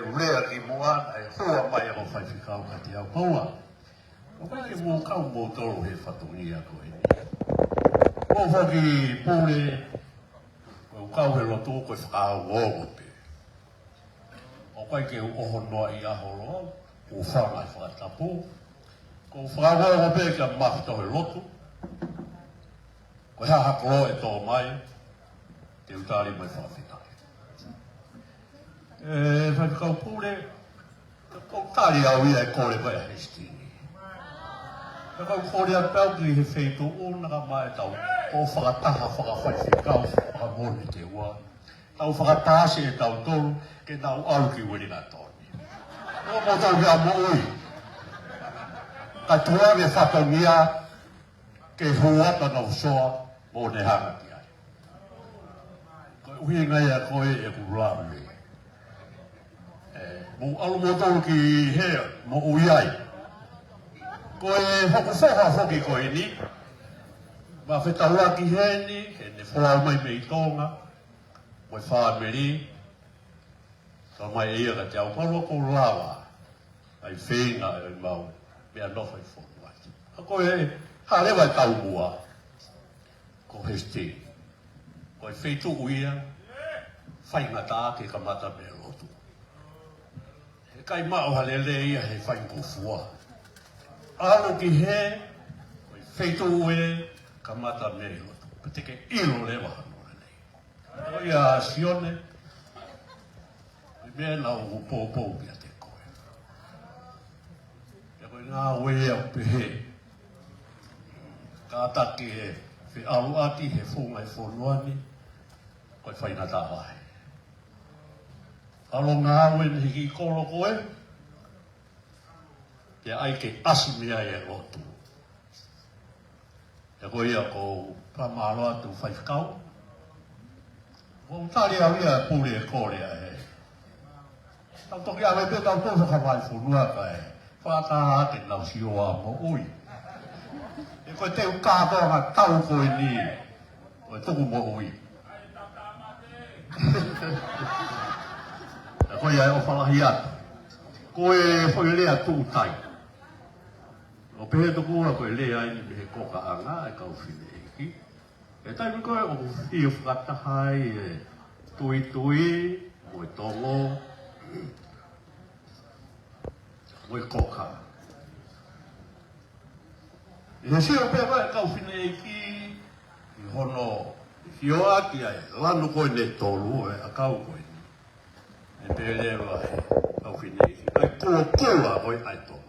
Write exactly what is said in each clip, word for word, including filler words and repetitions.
ʻE lea ki muʻa, ʻe hua mai ʻa e faifekau kiate au, Paula. ʻOku ʻikai ke mou kau moutolu he fatongia ko eni. Mou foki Pule, ko e kau he lotu ko e fakaongoongo pē. ʻOku ʻikai ke u ʻoho noa ʻi ʻaho loa, ʻoku ou fanga he fakatapu. Ko e fakaongoongo pē kia Mafito he lotu. Ko e hā ha koloa ʻe tō mai, te u tali mai fakafetaʻi. ʻE, Faifekau Pule, ko e tali au ia e kole ko ē ʻa Hesitini. Ka ko e kole atu pē au ki he feituʻu naʻa ka mai tau, ko e fakataha fakafaifekau, fakamoʻoni te ua. Tau fakatāsi ʻe tautolu, ke nau ʻalu ki Uelingatoni. Ko moutolu ke ʻa moʻui. Ka tuʻa ke fatongia, ke hua ʻa e nau soa, mo ne hanga ki ai. Ko e ʻuhinga ia ko ē ʻeku lave. ʻE, mou ʻalu moutolu ki hē, moʻui ai. Ko e hoku foha foki ko eni, ma fetaulaki heni, ke ne folau mai mei Tonga, mo e fāmili, ka mai ʻe ia kiate au, Paula, ʻoku ou lava ʻa e feinga ʻemau meʻa nofo ʻi Fonuaʻi. Ka ko e hā leva e taumuʻa, ko Hesitini. Ko e feituʻu ia, faingataʻa ke kamata mei he lotu. Heʻikai maʻu ha lelei ia he faingofua. ʻAlu ki hē, ko e feituʻu ē, kamata mei he lotu. Pea te ke ʻilo leva hano lelei. Ko ia Sione, ko e meʻa naʻa ku poupou kiate koe. Pea ko e ngāue ia ʻoku pehē. Kātaki e feʻaluʻaki he funga ʻi Fonuaʻi, ko e faingataʻa lahi. ʻAlu ngāue ni he kiʻi kolo ko ē, pea ʻai ke ʻasi mei ai e lotu. Pea ko ia ʻoku ou fakamālō atu Faifekau. ʻOku ou tali au ia Pule e kole ʻa hē. Tau toki ʻave pē tautolu fakavahefonua kae fakataha ke nau sio ʻa moʻui. ʻE ko e teu kātoanga tau ko eni, ko e tuku moʻui. ʻE ko ia e ʻofa lahi atu. Ko e foʻi lea tuʻutai. ʻO pehē tokua ko e lea eni mei he kokaʻanga e kau fineʻeiki. ʻE taimi ko ē ʻoku fio fakataha ai e tuitui, mo e tongo, mo e koka. ʻI he sio pē ko ē e kau fineʻeiki, ʻi hono fioʻaki ʻa e lanu ko ē ʻe tolu ʻo e ʻakau ko ē. ʻE pehē leva ʻe he kau fineʻeiki, ʻa e kuo kula ko ē ʻa e tongo.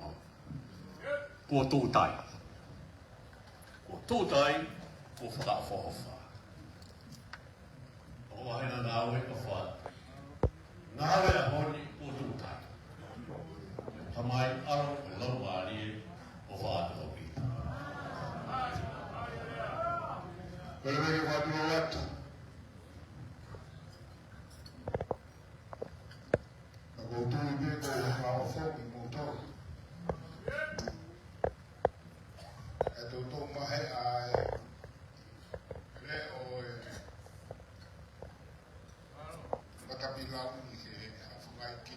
Kuo tuʻutai. Kuo tuʻutai, kuo fakaʻofoʻofa. ʻO ʻaho ni ngāue ʻofa. Ngāue ʻaho ni kuo tuʻutai. Tamai, ʻAlo, Laumālie, ʻofa atu ʻo pita. Ko e meʻa ke fakatulou atu. Ka ʻoku ou tui pē ko e hanga ʻo foki moutolu. ʻE toutou mahe ʻa e leʻo ʻo e matapilau ni ke hanga fakaiki.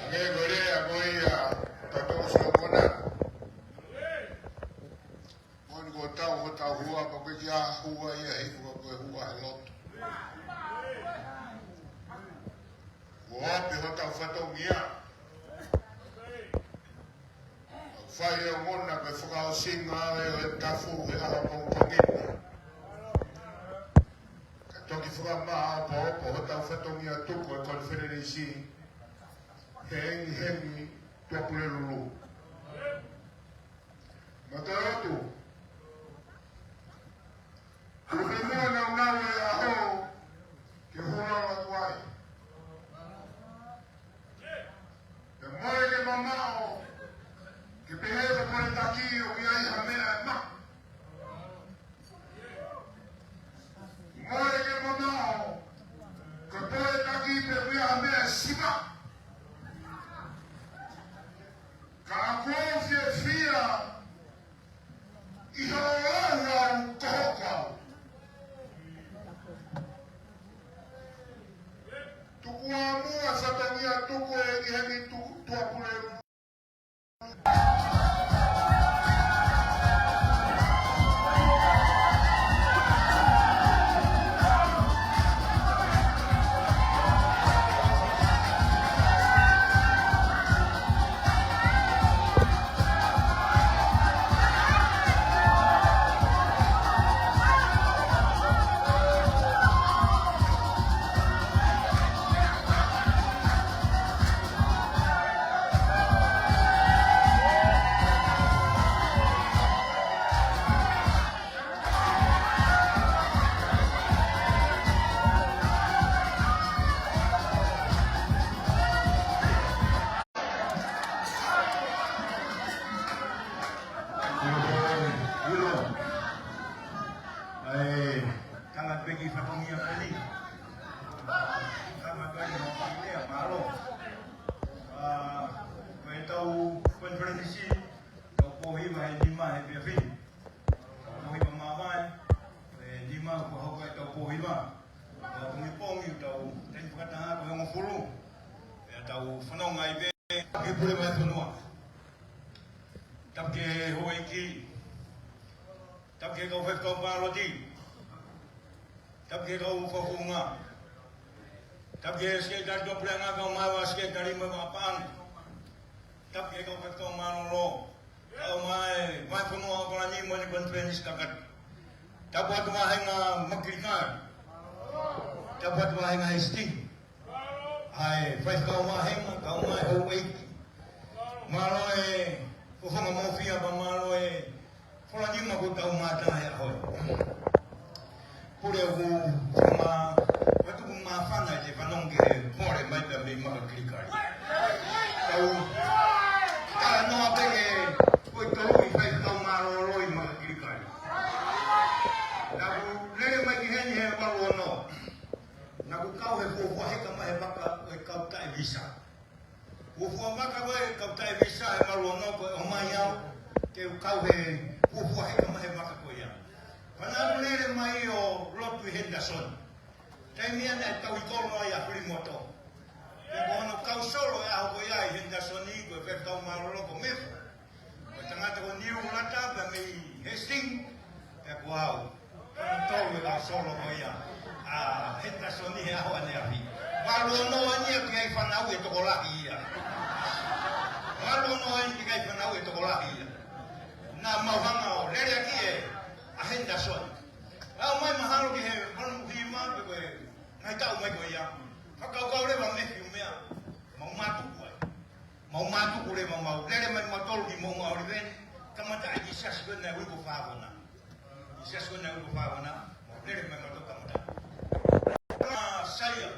Ake ko e lea ko ia, tautolu sio kona. Moʻoni kuo tau hotau hua, pea ko e kiʻi hua ia he ʻuhinga ko e hua he lotu. Kuo ope hotau fatongia. Fai e ongona ko e fakaʻosinga ʻo e tafu he ʻaho pongipongi na. Ka toki fakamaʻopoʻopo hotau fatongia tuku e konifelenisi. He hengihengi Tuʻapulelulu. Mataʻi atu. Ko e meʻa naunau e ʻaho ke hū lalo atu ai. Pea mole ke mamaʻo ke pehē ko e pole taki ʻoku ʻi ai ha meʻa ʻe maʻu. Mole ke mamaʻo ko e pole taki pē ʻoku ʻi ai ha meʻa ʻe siva. Ka ʻoku ou fiefia ʻi he fatongia ko eni. Ka mātuʻa ni mo Pākilea, mālō. ʻA, ko ʻetau konifelenisi, tau pōhiva he nima he efiafi ni. Tau pōhiva māvae, he nima kuo hoko ʻetau pōhiva. Tau pongipongi, tau taimi fakataha ko e hongofulu. Pea tau fanongo ai pē ki he pule vahefonua. Tapu ki he houʻeiki. Tapu ki he kau faifekau paloti. Tapu ki he kau fakafofonga. Tapu ki he sekelitali tuʻapuleʻanga, kau mai ʻa e sekelitali mo e vaka paʻanga. Tapu ki he kau faifekau mālōlō. Kau mai, mai fonua ʻAokalani mo ʻene konifelenisi kakato. Tapu atu vāhenga Makilikali. Tapu atu vāhenga Hesitini. ʻA e faifekau vāhenga, kau mai houʻeiki. Mālō e fofonga mōfia pea mālō e fola nima kuo tau mātā he ʻaho ni. Pule ʻoku ma, ʻoku tuku māfana ʻete fanongo ki he pole mai pea mei Makilikali. Tau talanoa pē ki he ko e tolu ʻi faifekau mālōlō ʻi Makilikali. Naʻa ku lele mai ki heni he valu ono. Naʻa ku kau he fuofua heka mai he vaka ʻo e kau taʻe visa. Fuofua vaka ko e kau taʻe visa he valu ono ko e ʻomai au ke u kau he fuofua heka mai he vaka ko ia. Pea naʻa ku lele mai ʻo lotu ʻi Henderson. Taimi ia naʻe tauhi kolo ai ʻa Fulimoto. Pea ko hono kau solo he ʻaho ko ia ʻi Henderson ko e faifekau mālōlō ko Mefu. Ko e tangata ko Niu Lata pea mei Hesitini, pea ko au. Ko hono tolu e kau solo ko ia ʻa Henderson he ʻaho ʻaneafi. Valu ono eni ʻoku ʻikai fanauʻi e tokolahi ia. Valu ono eni ʻikai fanauʻi e tokolahi ia. Naʻa mau hanga ʻo lele ʻaki ʻa Henderson. Aʻu mai mahalo ki he valu hiva pe ko e ngaahi taʻu mai ko ia. Fakakaukau leva Mefu meʻa. Mau mātuku ai. Mau mātuku leva mau lele mai mautolu ki Moʻunga ʻOlive, kamata ʻi he siasi ko ē naʻe ui ko Fāvona. ʻI he siasi ko ē naʻe ui ko Fāvona, mau lele mai mautolu kamata. Ka saia,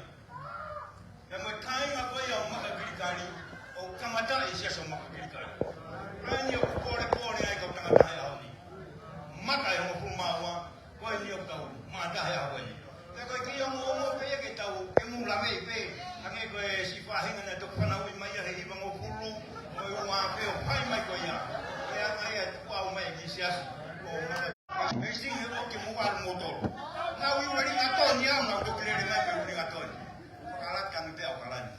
pea mo e kāinga ko ia ʻo Makilikali, ʻo kamata ʻi he siasi ʻo Makilikali. Pea eni ʻoku pōlepole ai kau tangata he ʻaho ni. Maka ʻe hongofulu mā ua, ko eni ʻoku tau mātā he ʻaho ni. Pea ko e kiʻi ongoongo pē ia ke tau, ke mou lave pē, hangē ko e siʻi faʻahinga naʻe toki fanauʻi mai ia he hivangofulu mo e ua pē ʻo fai mai ko ia. Pea ʻa ia ʻoku ʻalu mai ki he siasi. ʻO maka, mei Sīsū he ʻoku ke mou ʻalu moutolu. Naʻa ku ʻi ʻUelingatoni au, naʻa ku toki lele mai mei ʻUelingatoni. Fakalata ange pē ʻAokalani.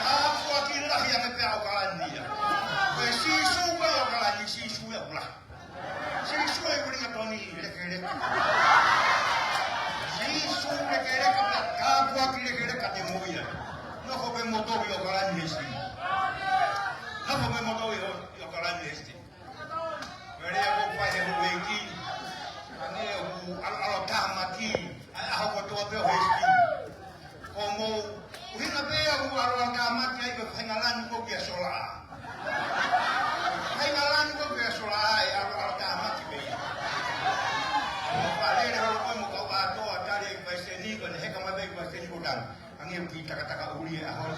Tāpuaki lahi ange pē ʻAokalani ia. Ko e Sīsū ko ē ʻAokalani, Sīsū ia ʻoku lahi. Sīsū ʻi ʻUelingatoni lekeleka. Sīsū lekeleka pea tāpuaki lekeleka te mo ia. Nofo pē moutolu ʻi ʻAokalani Hesitini. Nofo pē moutolu ʻi ʻAokalani Hesitini. Ko e lea ʻoku fai he houʻeiki. Hangē ʻoku ʻaloʻalo tāmaki ʻa e ʻaho kotoa pē ʻo Hesitini. Ko hoʻomou ʻuhinga pē ia ʻoku ʻaloʻalo tāmaki ai ko e faʻahinga lanu ko ē kia Solaʻa. Faʻahinga lanu ko ē kia Solaʻa ʻe ʻaloʻalo tāmaki pē ia. ʻO fakalele holo ko ē mo kau ʻAtoa tali e palesiteni ko ʻene heka mai pē palesiteni ko Tanu. Hangē ʻoku kiʻi takataka ʻuli e ʻaho ni.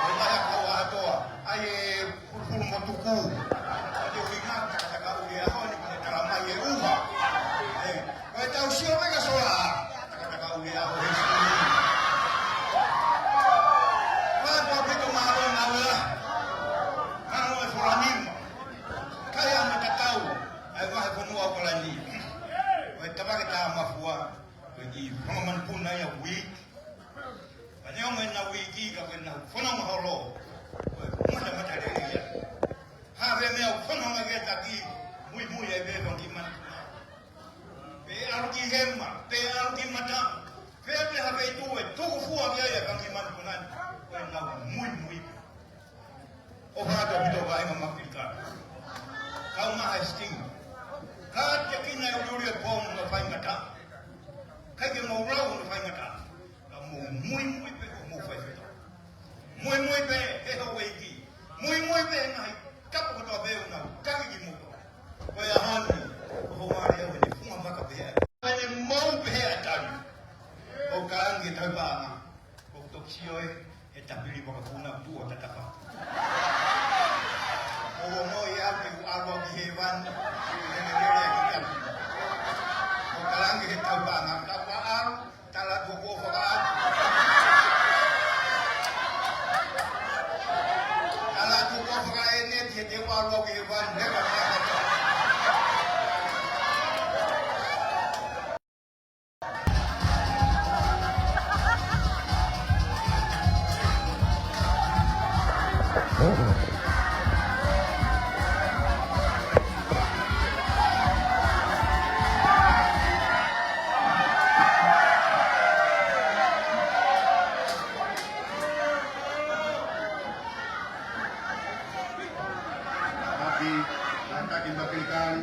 ʻE mai ʻa kau ʻAtoa. ʻAi e fulufulu mo tuku. Ko e ʻuhinga takataka ʻuli e ʻaho ni, ko e tala mai e ʻuha. ʻE, ko e tau sio mai kia Solaʻa. Takataka ʻuli e ʻaho Hesitini. Ko e tau pito mālō e ngāue lahi. Mālō e fola nima. Kai ʻa e matatau ʻa e vahefonua ʻAokalani. Ko e tavake tā mafua. Ko e kiʻi fononga manupuna ia uiki. Ka neongo ʻena uiki ka ko ʻena fononga holo. Ko e matamata lelei ia. Ha pē meʻa ʻoku fononga ki ai taki muimui ai pē fanga kiʻi manupuna. Pe ʻalu ki hema, pe ʻalu ki mata. Pe pe ha feituʻu ʻe tuku fua ki ai ʻa e fanga kiʻi manupuna ni. Ko ʻena muimui pē. ʻOfa atu ʻaupito vahenga Makilikali. Kau mai Hesitini. Kātaki naʻe uliuli e pō mo e faingataʻa. ʻIkai ke mou lau hono faingataʻa. Ka mou muimui pē hoʻomou faifekau. Muimui pē he houʻeiki. Muimui pē he ngaahi tapa kotoa pē ʻoku nau taki kimoutolu. Ko e ʻaho ni, ko hoʻo Panga, ka ʻoku ʻalu, tala atu kuo fakaʻatu. Tala atu kuo fakaʻeneti, he te u ʻalu au ki he vanu, he ka maka. Taki, taki, taki, taki.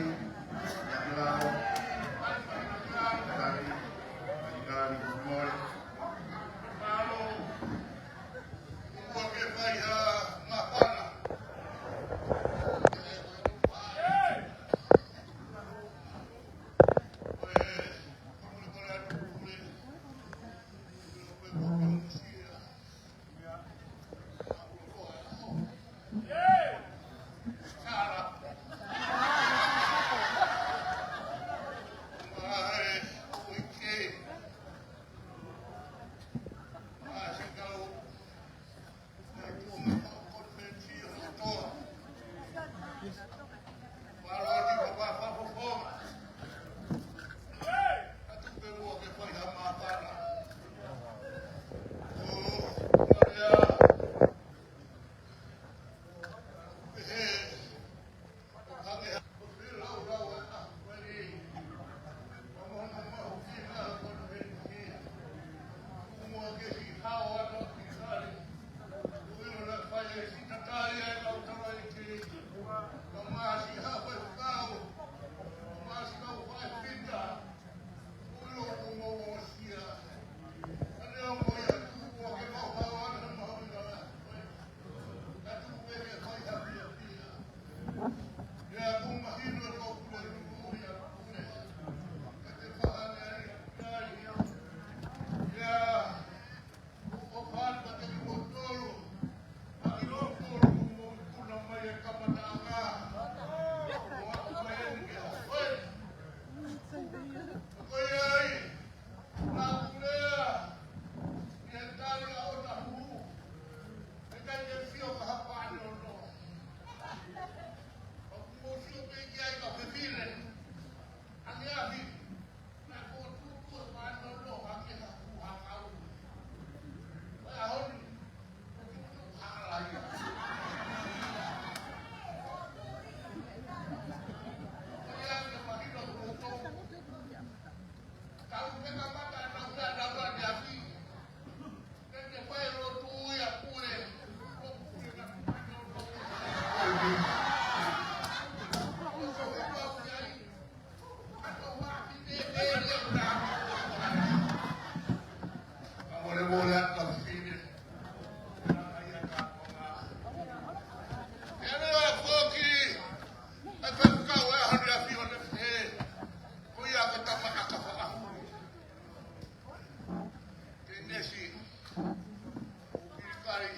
Kilikali,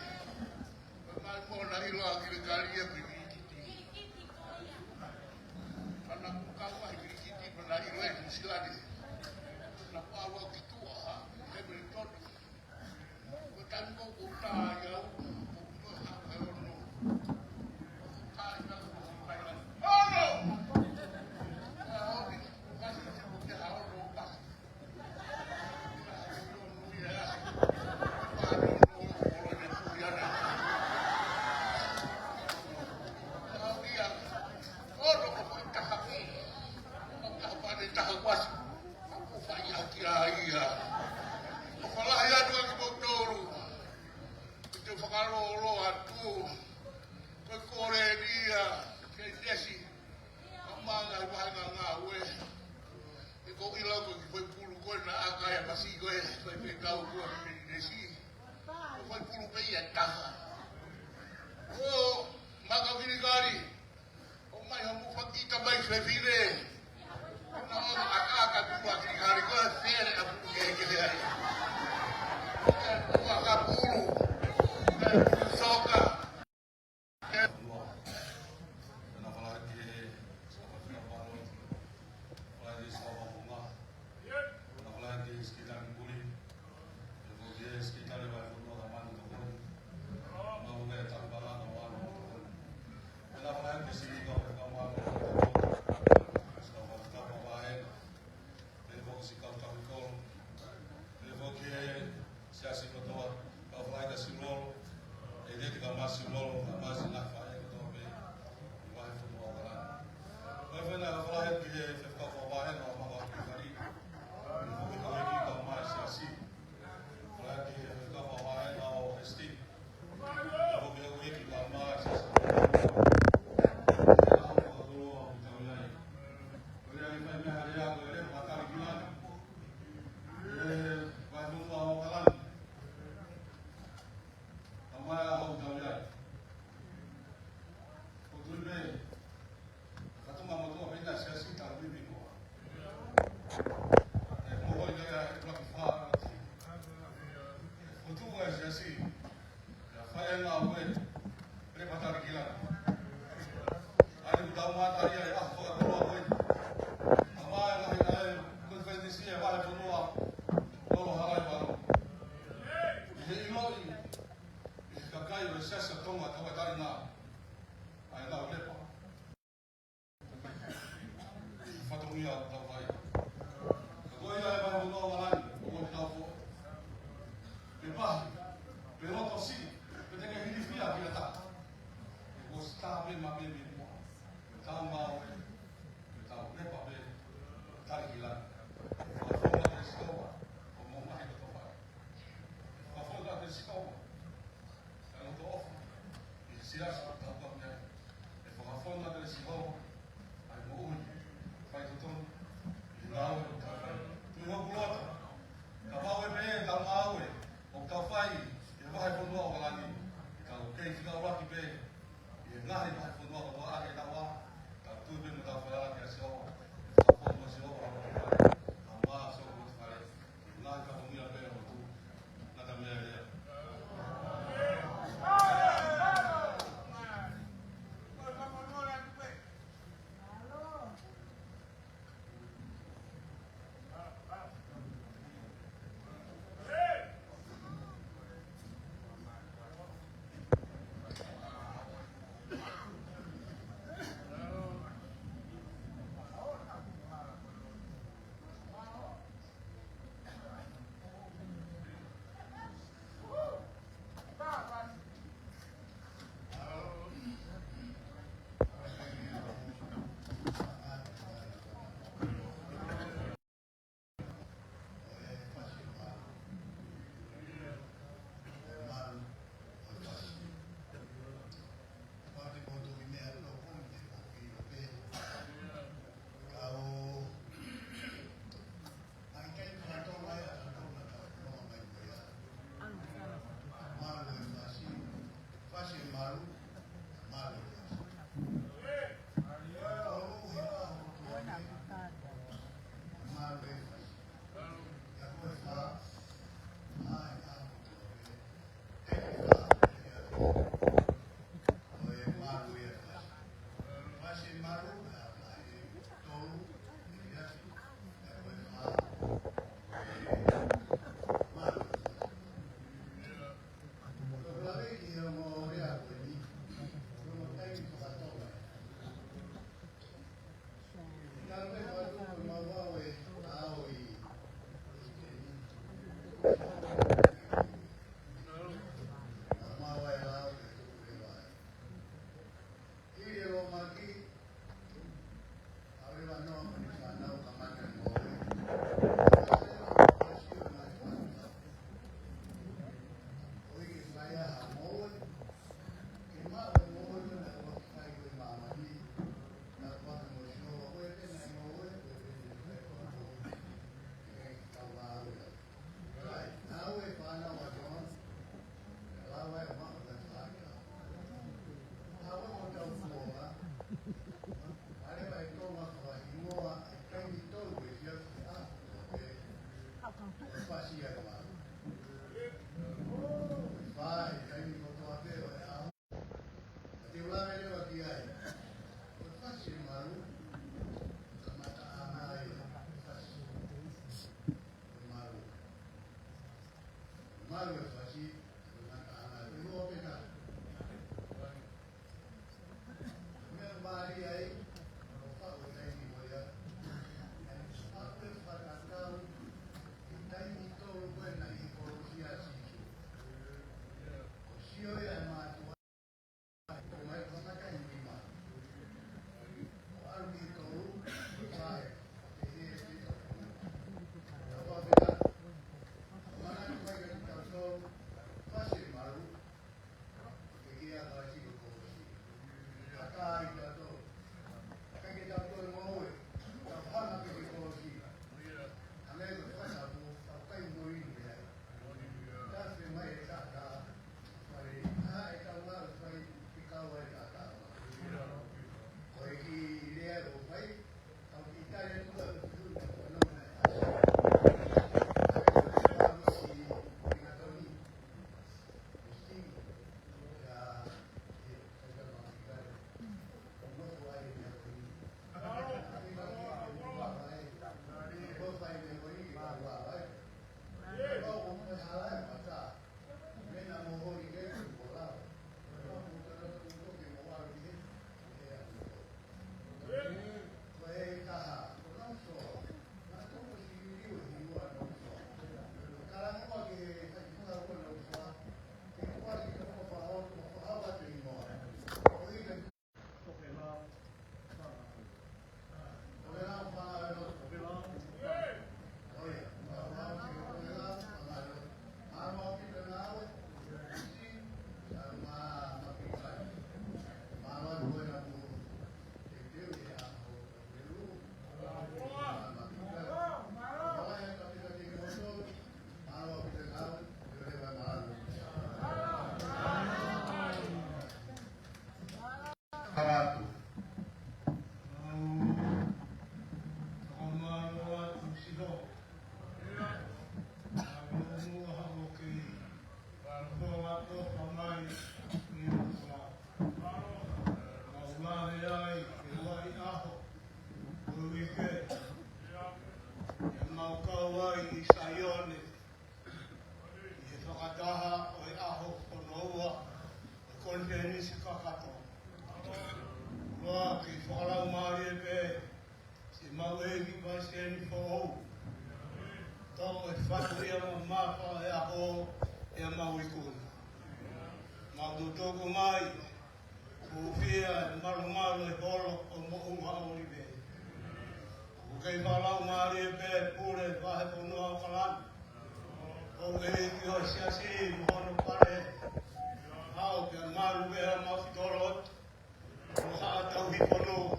ʻo mai mo na ʻilo ʻa Kilikali ia ko e kilikiti. Pana ku kau ai kilikiti, pana ʻilo e Nuʻusila ni. Na pau au ki tuʻa, ha, he mei toki. Ko e taimi ko ʻoku tā ia, ko ʻoku tā ia, ko ʻoku tā ia, ko ʻoku tā ia. Ono! Ono! Ko e kole ia, ke tesi, ʻa manga i vahenga ngāue. ʻE ko ʻilo ko e foʻi pulu ko ē naʻa ʻaka ia masi ko e foʻi pekau ko ē mei Nesi. Ko e foʻi pulu pē ia ʻe taha. ʻO, maka Kilikali. ʻO mai homo fakita mai fefine. Na o aka aka pulu ʻa Kilikali ko e fele ʻa pulu ke ke fele. Ko e pulu aka pulu. Ko e pulu soka. Ke. Na fala ke. Fala ke sa wa. ʻe ʻuluaki fā ʻo e ʻOtua. Ko e tuʻu ʻa e siasi, ʻa e fai ʻa e ngāue, pea patari ki lalo. ʻA ia ʻoku tau mātā ia ʻi he ʻaho fakakoloa ko eni. ʻA e ngaahi ʻa e konifelenisi ʻa e vahefonua, lolo halai valo. ʻI he ʻiloʻi, ʻi he kakai ʻo e siasi ʻa Tonga, tau ʻa e tari ngā, ʻa e ngāue lepa. Fatongia ʻo tau vai. Ka ko ia ʻa e vahefonua ʻo Langi, ʻoku ʻi ai tau foʻi. Pe pahi, pe loto siʻi, pe te ke hilifia ki ha taha. He kuo ʻosi tā pē maʻu pē mei muʻa. Tau mā ʻE mau kau ai ʻi Saione, ʻi he fakataha ʻo e ʻaho hono ua ʻo e konifelenisi kakato. Loa ke fakalaumālie pē siʻemau ʻEiki Palesiteni foʻou. Tau e fatu ia ma mapa e aho e mau ikuna. Mau tutuku mai, ʻoku fie malumalu e holo ʻo Moʻunga ʻŌlive. ʻOku kei fakalaumālie pē pule vahefonua ʻAokalani. ʻOku ʻEiki ʻo e siasi mo hono pale. Haʻu pea malu pē ʻa mau fitolotu. ʻO haʻa tauhi fonua.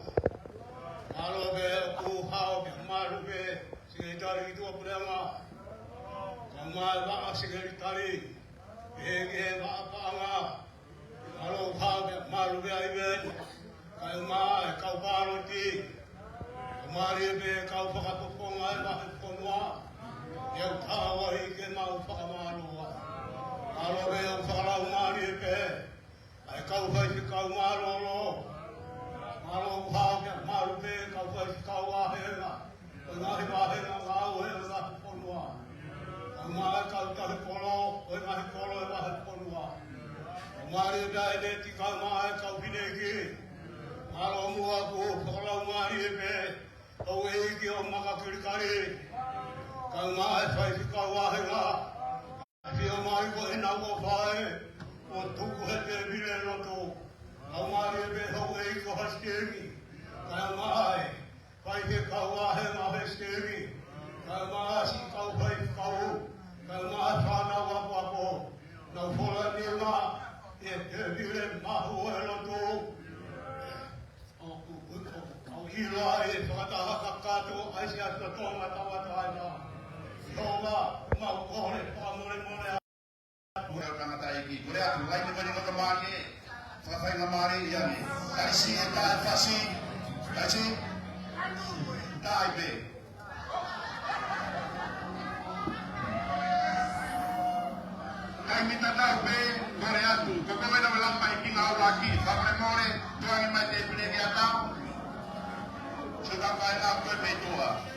Mālō pē ʻoku haʻu pea malu pē Sekelitali ʻi tuʻapuleʻanga. Kae ʻumaʻā e vaʻa sekelitali. Pehē ki he vaʻa paʻanga. Mālō pē, mālō pē ʻa e ʻi veni. Kae ʻumaʻā e kau pāloti. Mālō pē kau fakapoponga e vahefonua. ʻE au tāua ʻi ke mau fakamālō ai. Mālō pē ʻoku fakalaumālie pē ʻa e kau faifekau mālōlō. Mālō pē, mālō pē kau faifekau vāhenga ʻo e ngaahi vāhenga ngāue ʻo e ngaahi fonua. Kae ʻumaʻā e kau tahi kolo ʻo e ngaahi kolo ʻo e ngaahi fonua. Mālō pē ʻa e neti kae ʻumaʻā e kau fineʻeiki. Mālō muʻa ʻoku fakalaumālie pē ʻa e ʻEiki ʻo Makakilikali. Kae ʻumaʻā e faifekau vāhenga. Fio mai ko e nau ʻo fai, ʻo tuku he tēpile lotu. Kae ʻumaʻā pē houʻeiki ʻo ha sitemi. Kae ʻumaʻā e faifekau vāhenga he sitemi. Kae ʻumaʻā siʻi kau faifekau. Kae ʻumaʻā e fānau apoapo. Nau fola nima, ʻi he tēpile mahu ʻo e lotu. ʻOku, ʻoku, ʻoku ʻiloa e fakataha kakato ʻa e Siasi ʻo Tonga Tauʻatāina. Sihova, mau kole fakamolemole atu. Kole atu, tangataʻeiki. Kole atu, laine mai ni kae mālie. Fakafaingamālie ia ni. Taisi e taʻe fasi. Taisi. Taʻe pē. Taimi tatau pē, kole atu. Ko koe naʻa ke lava mai ki he ʻuluaki, fakamolemole, tuku ange mai tēpile ki he ʻatā. Sio ka kai a koe pē toa.